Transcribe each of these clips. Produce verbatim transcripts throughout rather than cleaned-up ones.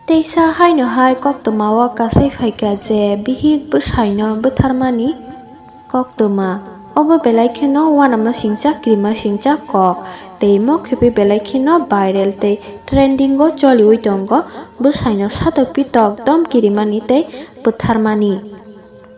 Teisa haino hai koktwma o kasai phaikha je bihik bwsaino bwtharmani koktwma. Obo belai kheno uanama singcha kirima singcha kok, tei mo khibi belai kheno viral tei trending o choliwi tongo bwsaino satok pitok dom kirimani tei bwtharmani.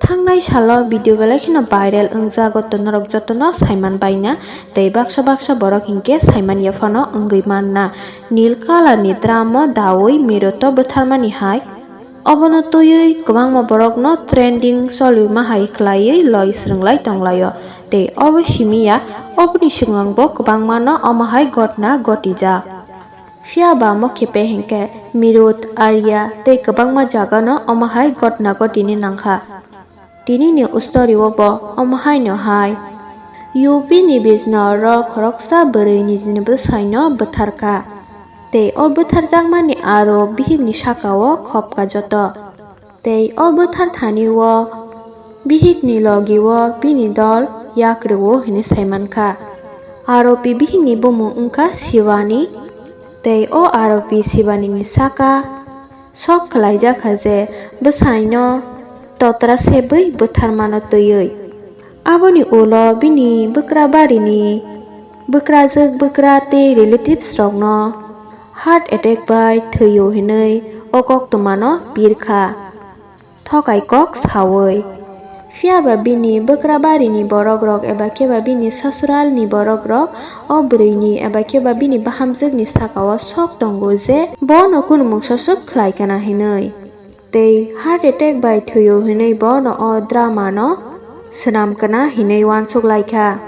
Thangnai salo video belai kheno viral wngjago, to norok jotono saiman baina tei baksa baksa borok hinkhe saiman yaphano wngwi manna. Nil color ni drum o dawi Mirut o bwtharmani hai. Obono twiwi kwbangma borokno trending choliwi ma hai khlaiwi loi swrwnglai tonglaio. Tei obo simi ya, oboni swkang bo kwbangmano omo hai gotna gotijak. Phiya ba mo khipe hinkhe Mirut, Arya tei kwbangma jagano omo hai gotna gotini nangkha. Tinini ustori o bo omo haino hai. U P ni Bijnor o khoroksa bwrwi nijini bwsaino bwtharkha. Tei o bwtharjakmani aro bihikni saka o khopka joto. Tei o bwthar thani o bihikni logi o bini dol yak rwo hwnwi saimankha. Aropi bihikni bumung wngkha Shivani. Tei o aropi Shivani ni saka sok khlaijak kha je bwsaino totra sebwi bwtharmano twiwi. Aboni ulo bini bwkra barini bwkrajwk bwkra tei relatives rokno heart attack bai thwio hinwi o koktwmano pirkha, thokai kok sawi. Phiya ba bini bwkra barini borok rok eba khe ba bini sasural ni borok rok o bwrwi ni eba khe ba bini bahamjwk ni saka o sok tongo je bono kunu mungsa swk khlai kana hinwi. Tei heart attack bai thwio hinwi bono o drama no swnam kana hinwi uansuk lai kha.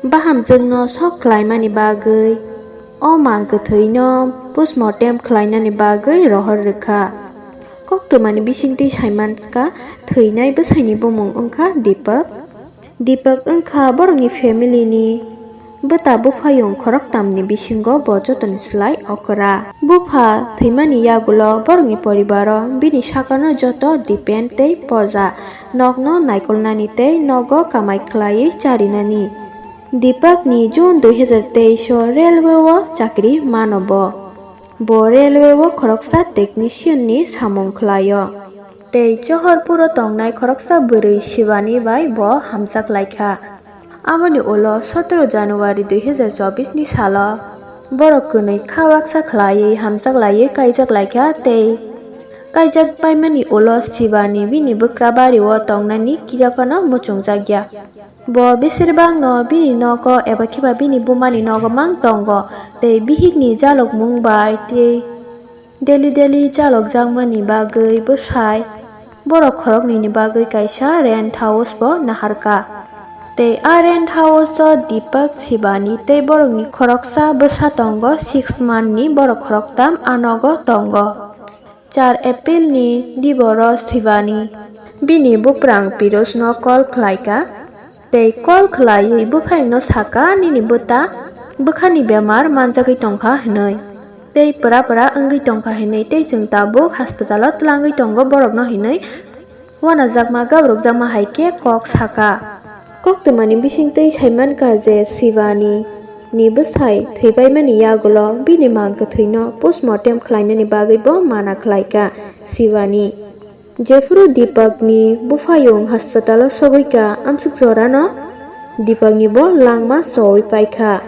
Bahamjwkno sok khlaimani bagwi o mang kwthwino postmortem khlainani bagwi rohor rwkha. Koktwmani bisingtwi saimankha, thwinai bwsaini bumung wngkha Deepak. Deepak wngkha borokni family ni bwta buphayung khoroktamni bisingo bo jotoni slai okra. Bupha thwimani yagulo borokni poribaro bini sakano joto depend tei poja nokno naikolnani tei nogo kamai khlaiwi charinani. Deepak ni June dui hazar teis o railway o chakri mano bo. Bo railway o khoroksa technician ni samung khlaio. Tei Johorpuro tongnai khoroksa bwrwi Shivani bai bo hamjak laikha. Aboni ulo sotoro January dui hazar chobbish ni salo borok kwnwi kha baksa khlaiwi hamjak laiwi kaijak laikha tei kaijak paimani ulo Shivani bini bwkra bario tongnani kijaphano muchungjakya. Bo besirbakno bini nogo eba khe ba bini bumani nogo mang tongo tei bihikni jalukmung bai tei Daily daily chalokjakmani bagwi bwsai borok khoroknwini bagwi kaisa rent house bo naharkha. Tei a rent house o Deepak Shivani tei borokni khoroksa bwsa tongo, six month ni borok khoroktam a nogo tongo. Char April ni diboro Shivani bini buprang Piroj no call khlaikha. Tei call khlaiwi bwphaino sakha, "Nini bwta bwkhani bemar manjagwi tongkha," hwnwi. Tei pwra pwra wngwi tongkha hwnwi tei chwng tabuk hospital o twlangwi tongo borokno hwnwi uanajakma gabrokjakma hai khe kok sakha. Koktwmani bisingtwi saimankha je Shivani ni bwsai thwibaimani yagulo bini mang kwthwino postmortem khlainani bagwi bo mana khlaikha Shivani. Jephuru Deepakni buphayung hospital-o sogwikha, amswk jorano Deepakni bo langma chowi paikha.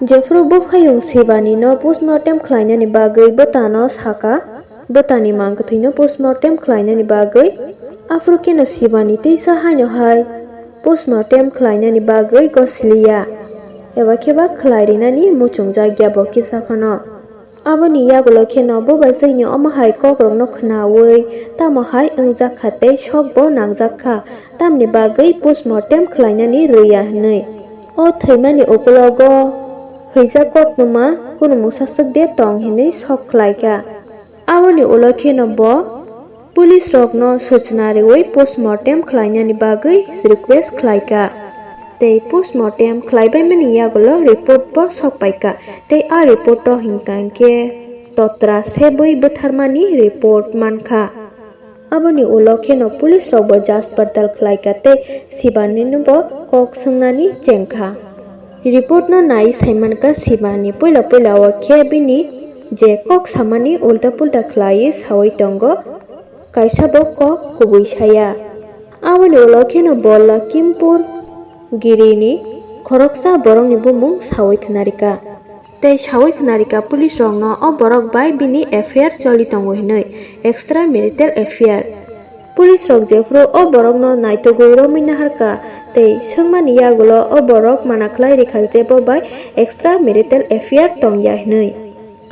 Jephuru buphayung Shivani no postmortem khlainani bagwi bwtano sakha, bwtani mang kwthwino postmortem khlainani bagwi, aphuru kheno Shivani teisa haino hai postmortem khlainani bagwi gosiliya, eba khe ba khlai rinani muchungjak ya bo kisa phano. Aboni yagulo kheno bubaisingni omo hai kokrokno khnaui tamo hai wngjak kha tei sokbo nangjak kha, tamni bagwi postmortem khlainani rwya hwnwi. O thwimani ukulogo hwijak koktwma kunu mungsa swk de tong hwnwi sok khlai kha. Aboni ulo kheno bo police rokno suchna riui postmortem khlainani bagwi request khlai kha. Tei postmortem khlaibaimani yagulo report bo sok pai kha. Tei a report o hinkha hinkhe totra sebwi bwtharmani report man kha. Aboni ulo kheno police rok bo jach padal khlai kha tei Shivani no bo kok swngnani cheng kha. Report no nai saimankha Shivani puila puila o khe bini je kok samani ulta pulta khlaiwi sawi tongo, kaisa bo kok kubui saya. Aboni ulo kheno bo Lakhimpur girini khoroksa borokni bumung sawi khwnarikha. Tei sawi khwnarikha police rokno o borok bai bini F I R choli tongo hinwi, extra marital affair. Police rok jephuru o borokno naitugwi romwi naharkha tei swngmani yagulo o borok mana khlai rikha je bo bai extra marital affair tongya hinwi.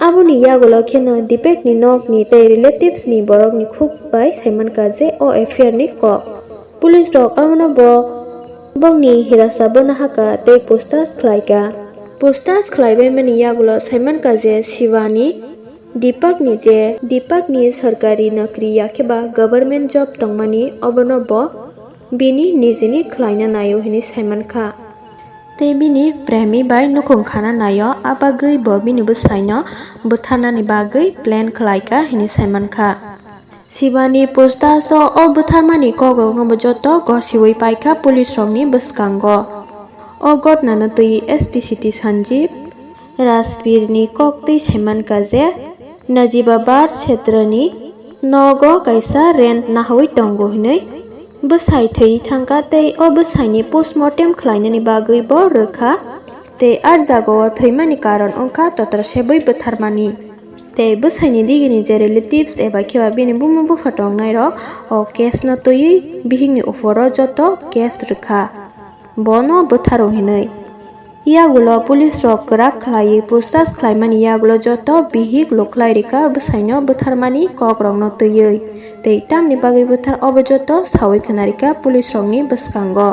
Aboni yagulo kheno Dipakni nokni tei relatives ni borokni khuk bai saimankha je o affair ni kok. Police rok abono bo bongni hirasa bono haka tei pustash khlaikha. Pustash khlaibaimani yagulo saimankha je Shivani Dipakni je Dipakni sorkari nokri yakheba government job tongmani obono bo bini nijini khlaina naio hinwi saimankha. Tei bini premi bai nukhung khana naio, abagwi bo bini bwsaino bwtharnani bagwi plan khlaikha hinwi saimankha. Shivani pustash o bwtharmani kokrokno bo joto gosiwi paikha police rokni bwskango. O gotnano twi S P City Sanjeev Rajbirni kok twi saimankha je Najibabad setroni nogo kaisa rent nahawi tongo hinwi bwsai thwi thangkha tei o bwsaini postmortem khlainani bagwi bo rwkha tei a jagao thwimani karon wngkha totor sebwi bwtharmani. Tei bwsaini digini je relatives eba kheba bini buma bupha tongnairok o case no twiwi bihikni uphoro joto case rwkha, bono bwtharo hinwi. Yagulo police rok kwrak khlaiwi pustash khlaimani yagulo joto bihik lukhlai rikha bwsaino bwtharmani kokrokno twiwi. Tei tamni bagwi bwthar obo joto sawi khwnarikha police rokni bwskango.